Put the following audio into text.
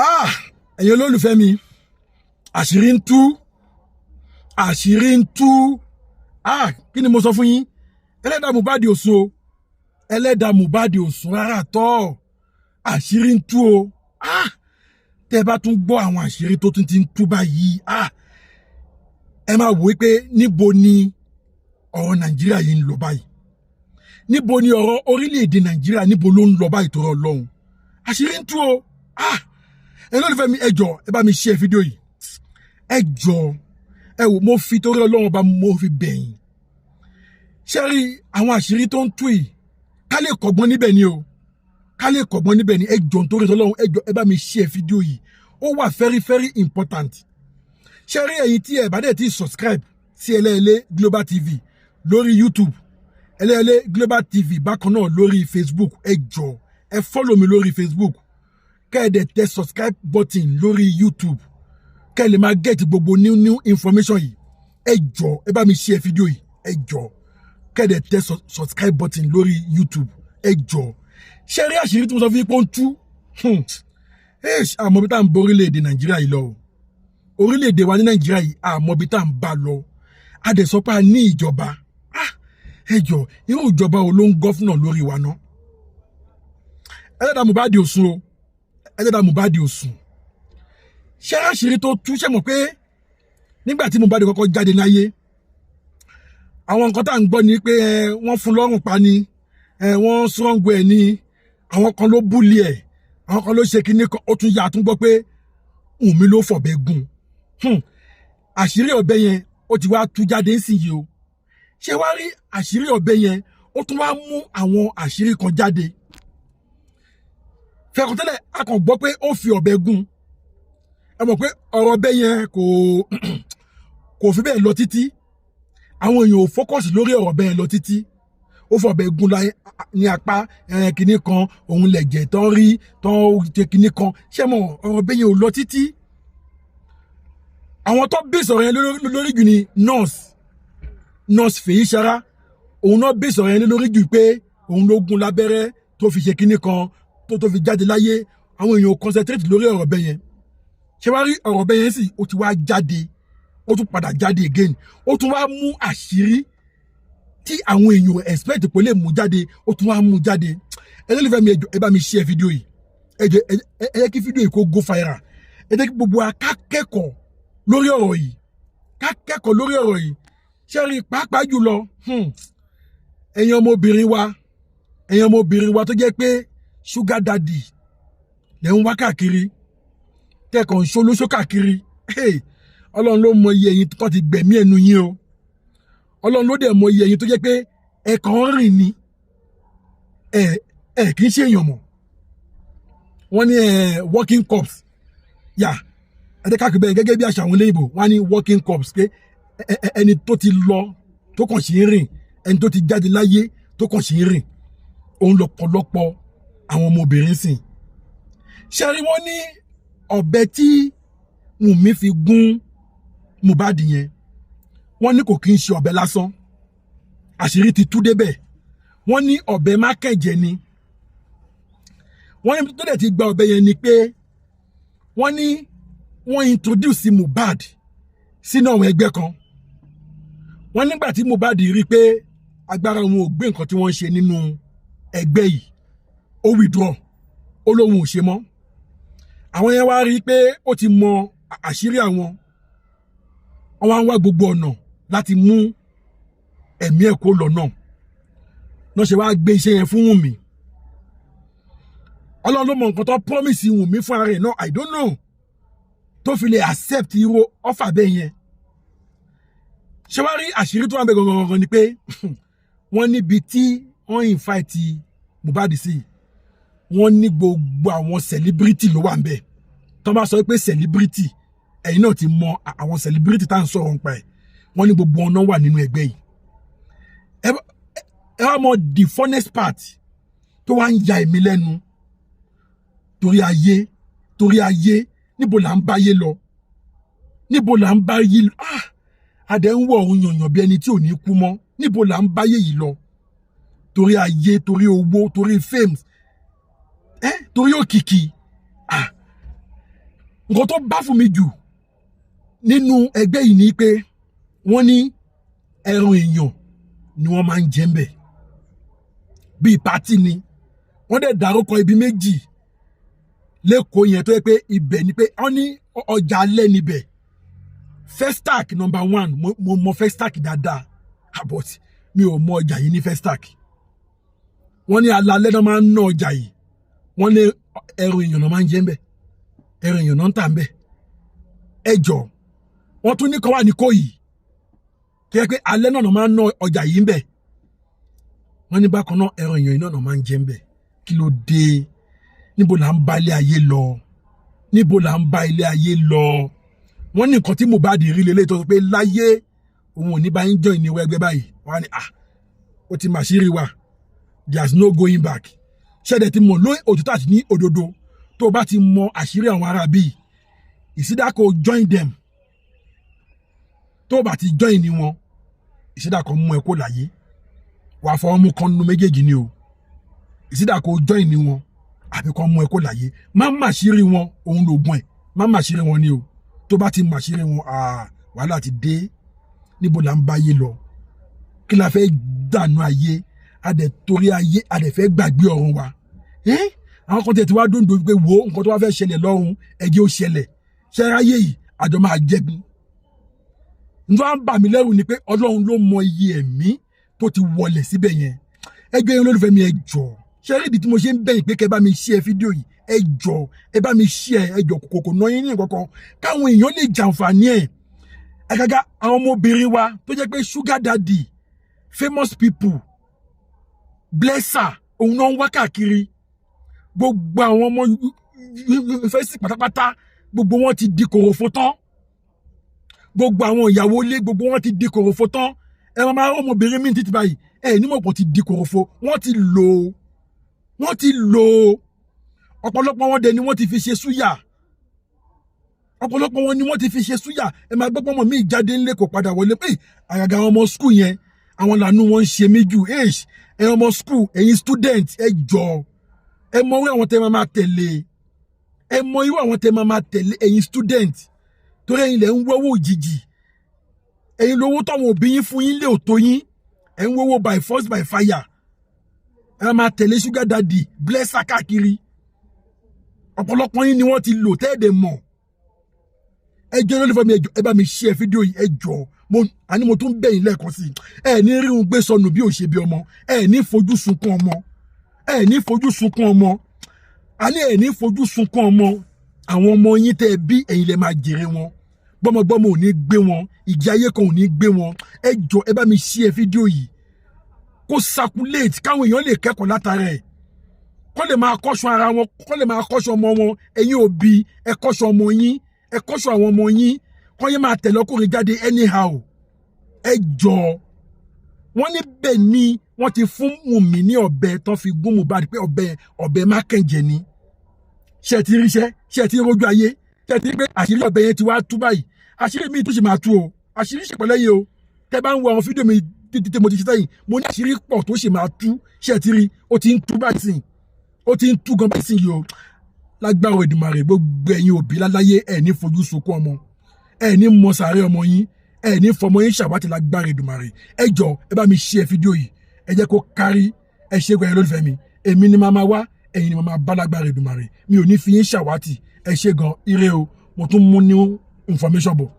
Ah, ẹ̀yin olólùfẹ́ mi, àṣírí ń tú, àṣírí ń tú. Ah, kí ni mo sọ fún yín? Ẹlẹ́dàá Mohbad ò sùn o, ẹlẹ́dàá Mohbad ò sùn rárá tọ́. Àṣírí ń tú o. Ah, tẹ́ ẹ bá tún gbọ́ àwọn àṣírí tó tún ti ń tú báyìí, ah, ẹ máa wò ó pé níbo ni ọ̀rọ̀ Nàìjíríà yìí ń lọ báyìí? Níbo ni ọ̀rọ̀ orílẹ̀-èdè Nàìjíríà, níbo ló ń lọ báyìí? Tó rọ lọ́hùn, àṣírí ń tú o. Ah, ẹ lólùfẹ́ mi, ẹ jọ̀ọ́, ẹ bá mi share fídíò yìí. Ẹ jọ̀ọ́, ẹ wò, mo fi torí Ọlọ́run bá mo fi bẹ̀yìn. Ṣé rí àwọn àṣírí tó ń tú yìí, ká lè kọ́gbọ́n níbẹ̀ ni o, ká lè kọ́gbọ́n níbẹ̀ ni. Ẹ jọ̀ọ́, nítorí Ọlọ́run, ẹ jọ̀ọ́, ẹ bá mi share fídíò yìí. Ó wà very very important. Ṣé rí ẹ̀yin tí ẹ bá dẹ̀ ti subscribe sí Ẹlẹ́ẹ̀lẹ́ Global TV lórí YouTube, Ẹlẹ́ẹ̀lẹ́ Global TV bákan náà lórí Facebook, ẹ jọ̀ọ́, ẹ follow mi lórí Facebook, kẹ́ ẹ dẹ̀ tẹ subscribe button lórí YouTube, kẹ́ ẹ lè máa get gbogbo new new information yìí. Ẹ jọ̀ọ́, ẹ bá mi share fídíò yìí. Ẹ jọ̀ọ́, kẹ́ ẹ dẹ̀ tẹ subscribe button lórí YouTube. Ẹ jọ̀ọ́, ṣé rí àṣírí tí mo sọ fún yín pé ó ń tú? Àmọ́ bí tá à ń bọ orílẹ̀-èdè Nàìjíríà yìí lọ o, orílẹ̀-èdè wa ní Nàìjíríà yìí, àmọ́ bí tá à ń bá lọ. A dẹ̀ sọ pé a ní ìjọba. Ẹ jọ̀ọ́, irú ìjọba wo ló ń govern lórí wa náà? Ẹlẹ́dàá Mohbad ò sùn o, ẹlẹ́dàá Mohbad ò sùn. Ṣé àṣírí tó tú? Ṣe mọ̀ pé nígbà tí Mohbad kọ́kọ́ jáde láyé, àwọn nǹkan tá à ń gbọ́ ni pé wọ́n fún lọ́rùn pa ni, wọ́n sọ́ngbọ̀ ẹ̀ ni, àwọn kan ló bully ẹ̀, àwọn kan ló ṣe kinní kan. Ó tún yà á tún gbọ́ pé Wùnmí ló fọ̀bẹ gún. Àṣírí ọ̀bẹ yẹn, ó ti wá tú jáde nísìnyí o. Ṣé wá rí àṣírí ọ̀bẹ yẹn, ó tún wá mú àwọn àṣírí kan jáde. Fẹ̀kọ̀tẹ́lẹ̀, a kàn gbọ́ pé ó fi ọ̀bẹ gún. Ẹ mọ̀ pé ọ̀rọ̀ ọ̀bẹ yẹn kò fi bẹ́ẹ̀ lọ títí, àwọn èèyàn ò focus lórí ọ̀rọ̀ ọ̀bẹ yẹn lọ títí. Ó fọ̀bẹ gún ní apá kìnnì kan, òun lẹ̀jẹ̀ tán rí tán ṣe kìnnì kan. Ṣé mọ̀, ọ̀rọ̀ ọ̀bẹ yẹn ò lọ títí. Àwọn tó bí sọ̀rọ̀ yẹn lórí jù ni nurse Fèyísarà. Òun náà bí sọ̀rọ̀ yẹn lórí jù pé òun ló gún lábẹ́rẹ́ tó fi ṣe kìnnì kan tó fi jáde láyé. Àwọn èèyàn ò concentrate lórí ọ̀rọ̀ ọ̀bẹ yẹn. Ṣé wàá rí ọ̀rọ̀ ọ̀bẹ yẹn sì, ó ti wá jáde, ó tún padà jáde again. Ó tún wá mú àṣírí tí àwọn èèyàn expect pé lè mú jáde, ó tún wá mú jáde. Ẹ lólùfẹ́ mi, ẹ jọ̀ọ́, ẹ bá mi share fídíò yìí. Ẹ jọ̀ọ́, ẹ jẹ́ kí fídíò yìí kó go viral. Ẹ jẹ́ kí gbogbo wa ká kẹ́kọ̀ọ́ lórí ọ̀rọ̀ yìí, ká kẹ́kọ̀ọ́ lórí ọ̀rọ̀ yìí. Ṣé rí, pàápàá jùlọ, ẹ̀yin ọmọbìnrin wa, ẹ̀yin ọmọbìnrin wa tó jẹ́ pé sugar daddy lẹ́ ń wá káàkiri, tẹ́kàn ń ṣolóṣó káàkiri, Ọlọ́run ló mọ iye ẹ̀yin tó ti gbẹ̀mí ẹnu yín o. Ọlọ́run ló dẹ̀ mọ iye ẹ̀yin tó jẹ́ pé ẹ̀kàn ń rìn ni, ẹ̀ ẹ̀ kì í ṣe èèyàn mọ̀. Wọ́n ní ẹ̀ walking corpse yà. Ẹ jẹ́ káàkiri bẹ́ẹ̀, gẹ́gẹ́ bí àṣà àwọn olóyìnbó, wọ́n á ní walking corpse, pé ẹni tó ti lọ tó kàn sí ń rìn, ẹni tó ti jáde láyé tó kàn sí ń rìn. Òun lọ́pọ̀lọpọ̀ àwọn ọmọbìnrin sìn. Ṣe rí, wọ́n ní ọ̀bẹ tí Wùnmí fi gún Mohbad yẹn, wọ́n ní kò kí ń ṣe ọ̀bẹ lásán. Àṣírí ti tú débẹ̀. Wọ́n ní ọ̀bẹ mákẹ̀jẹ̀ ni. Wọ́n ní tó dẹ̀ ti gba ọ̀bẹ yẹn ni pé wọ́n ní wọ́n introduce Mohbad sínú àwọn ẹgbẹ́ kan. Wọ́n nígbà tí Mohbad rí pé agbára wọn ò gbé nǹkan tí wọ́n ń ṣe nínú ẹgbẹ́ yìí, ó withdraw, ó lóun ò ṣe mọ́. Àwọn yẹn wá rí i pé ó ti mọ àṣírí àwọn. Wọ́n wá ń wá gbogbo ọ̀nà láti mú ẹ̀mí ẹ̀ kó lọ náà náà ṣe wá gbé iṣẹ́ yẹn fún Wùnmí. Ọlọ́run ló mọ nǹkan tó promise Wùnmí fún ara rẹ̀ náà, I don't know, tó fi lè accept irú offer bẹ́ẹ̀ yẹn. Ṣé wá rí, àṣírí tó wà bẹ́ẹ̀ gangan gangan ni pé wọ́n níbi tí wọ́n invite Mohbad sí, wọ́n ní gbogbo àwọn celebrity ló wà ń bẹ̀. Tó bá sọ pé celebrity, ẹ̀yin náà ti mọ àwọn celebrity tá à ń sọ̀rọ̀ nípa ẹ̀. Wọ́n ní gbogbo ọ̀nà wà nínú ẹgbẹ́ yìí. Ẹ wá mọ the funniest part tó wá ń ya èmi lẹ́nu. Torí ayé, torí ayé, níbo là ń báyé lọ? Níbo là ń bá yí? Ah, adẹ ń wọ̀ ọ̀run yànyàn bí ẹni tí ò ní kú mọ́. Níbo là ń báyé yìí lọ? Torí ayé, torí owó, torí fame, ẹ torí òkìkí. Ah, Nǹkan tó bá fún mi jù nínú ẹgbẹ́ yìí ni pé wọ́n ní ẹran èèyàn ni wọ́n máa ń jẹ ń bẹ̀, bíi party ni. Wọ́n dẹ̀ dárúkọ ibi méjì lẹ́kọ̀ọ́ yẹn tó yẹ pé ibẹ̀ ni, pé wọ́n ní ọjà alẹ́ níbẹ̀. Festac number one. Mo mọ Festac dáadáa, but mi ò mọ ọjà yìí ní Festac. Wọ́n ní alalẹ́ náà máa ń ná ọjà yìí. Wọ́n ní ẹran èèyàn náà máa ń jẹ ń bẹ̀, ẹran èèyàn náà ń tà ń bẹ̀. Ẹ jọ, wọ́n tún ní kọ́ wà ní Kóyì tó yẹ pé alẹ́ náà máa ń ná ọjà yìí ń bẹ̀. Wọ́n ní bákan náà, ẹran èèyàn náà máa ń jẹ ń bẹ̀. Kí ló dé? Níbo là ń bá ilé ayé lọ? Níbo là ń bá ilé ayé lọ? Wọ́n ní nǹkan tí Mohbad rí lélẹ́yìí tó sọ pé láyé òun ò ní bá yín join ní ẹgbẹ́ báyìí. Wọ́n á ní, ah, ó ti màṣírí wa, there is no going back. Ṣẹ̀dẹ̀ ti mọ̀ lóyún òtítọ́ àti ní òdodo, tó o bá ti mọ àṣírí àwọn ará bíi, it's either kó join them. Tó o bá ti join ní wọn, it's either kó mú ẹ kó láyé, wàá fọwọ́ mú kan nínú méjèèjì ni o. It's either kó join ní wọn àbí kó mú ẹ kó láyé. Má màṣírí wọn, òun lògùn ẹ. Má màṣírí wọn ni o. Tó bá ti màṣírí wọn, wàhálà ti dé. Níbo là ń bá yé lọ? Kí la fẹ́ dànù ayé? A dẹ̀ torí ayé, a dẹ̀ fẹ́ gbàgbé ọ̀run wa. Àwọn kan tẹ̀ tí wàá dòǹdò pé wo nǹkan tó wá fẹ́ ṣẹlẹ̀ lọ́run, ẹ̀jẹ̀ ó ṣẹlẹ̀ ṣẹ́ráyé yìí, àjọ máa jẹ́gun. Nítorí wọ́n bà mí lẹ́rù ni pé Ọlọ́run ló mọ iye ẹ̀mí tó ti wọlẹ̀ síbẹ̀ yẹn. Ẹgbẹ́ yẹn, olólùfẹ́ mi, ẹ jọ̀ọ́, ṣé rí ìdí tí mo ṣe ń bẹ̀yìn pé kẹ́ bá mi share fídíò yìí? Ẹ jọ̀ọ́, ẹ bá mi share. Ẹ jọ̀ọ́, kòkòkò ná yín ní nǹkan káwọn èèyàn lè jàǹfààní ẹ̀. Àgàgà àwọn ọmọbìnrin wa tó jẹ́ pé sugar daddy, famous people, blesser, òun náà ń wá káàkiri. Gbogbo àwọn ọmọ yunifásitì pátápátá, gbogbo wọn ti di kòròfo tán. Gbogbo àwọn ìyàwó ilé, gbogbo wọn ti di kòròfo tán. Ẹ máa máa ọmọbìnrin míì títí báyìí, ẹ ní mọ̀ pọ̀ ti di kòròfo. Wọ́n ti lò ó, wọ́n ti lò ó. Ọ̀pọ̀lọpọ̀ wọn dẹ̀ ni wọ́n ti fi ṣe súyà. Ọ̀pọ̀lọpọ̀ wọn ni wọ́n ti fi ṣe súyà. Ẹ máa gbọ́ pọ́nmọ́ míì jáde ńlẹ̀, kò padà wọlé pé. Àgàgà àwọn ọmọ school yẹn, àwọn làánú wọn ń ṣe mí jù. Ẹ ọmọ school, ẹ̀yin student, ẹ jọ, ẹ mọ irú àwọn tẹ́ máa máa tẹ̀lé. Ẹ mọ irú àwọn tẹ́ máa máa tẹ̀lé, ẹ̀yin student, torí ẹ̀yin lẹ̀ ń wọ́wọ́ òjijì. Ẹ̀yin lówó táwọn òbí yín fún yín lé òtó yín, ẹ̀ ń wọ́wọ́ by force by fire. Ẹ máa tẹ̀lé sugar daddy, blesser káàkiri. Ọ̀pọ̀lọpọ̀ yín ni wọ́n ti lò tẹ́ẹ̀dẹ̀ mọ̀. Ẹ jẹ́ lólùfẹ́ mi, ẹ jọ̀ọ́, ẹ bá mi share fídíò yìí. Ẹ jọ̀ọ́, mo àní mo tún bẹ̀ yín lẹ́ẹ̀kan sí i. Ẹ ní rí un gbé sọnù bí ò ṣe bí ọmọ. Ẹ ní fojú sunkún ọmọ. Ẹ ní fojú sunkún ọmọ. Àní ẹ ní fojú sunkún ọmọ. Àwọn ọmọ yín tẹ́ ẹ bí, ẹ̀yin lẹ máa jèrè wọn. Gbọ́mọgbọ́mọ ò ní gbé wọn, ìjì ayé kan ò ní gbé wọn. Ẹ jọ̀ọ́, ẹ bá mi share fídíò yìí kó circulate, káwọn èèyàn lè kẹ́kọ̀ọ́ látara ẹ̀, kó lè máa kọ́ṣọ́ ara wọn, kó lè máa kọ́ṣọ́ ọmọ wọn. Ẹ̀yin òbí, ẹ kọ́ṣọ́ ọmọ yín, ẹ kọ́ṣọ́ àwọn ọmọ yín, kó yẹ máa tẹ̀lé ọkùnrin jáde anyhow. Ẹ jọ̀ọ́. Wọ́n ní bẹ́ẹ̀ ni wọ́n ti fún Wùnmí ní ọ̀bẹ tó fi gún Mohbad, pé ọ̀bẹ mákànjẹ ni. Ṣé ẹ ti ríṣẹ́? Ṣé ẹ ti rójú ayé? Ṣé ẹ ti rí pé àṣírí ọ̀bẹ yẹn ti wá tú báyìí? Àṣírí mi tó ṣe máa tú o. Àṣírí ṣe pẹ̀lẹ́ yìí o. Tẹ́ bá ń wo àwọn fídíò mi títí mo ti ṣe sẹ́yìn, mo ní àṣírí pọ̀ tó ṣe máa tú. Ṣé ẹ ti rí? Ó ti ń tú báyìí sìn, ó ti ń tú gan báyìí sìn yìí o. Lágbára Èdùmàrè, gbogbo ẹ̀yin òbí láláyé, ẹ̀ ní fojú sunkún ọmọ, ẹ̀ ní mọ sàárẹ̀ ọmọ yín, ẹ̀ ní fọmọ yín ṣàwátì lágbára Èdùmàrè. Ẹ jọ, ẹ bá mi share fídíò yìí, ẹ jẹ́ kó kárí. Ẹ ṣe gan, ẹ lólùfẹ́ mi. Èmi ni màá máa wá, ẹ̀yin ni màá máa bá lágbára Èdùmàrè. Mi ò ní fi yín ṣàwátì. Ẹ ṣe gan, ire o. Mo tún mú new information bọ̀.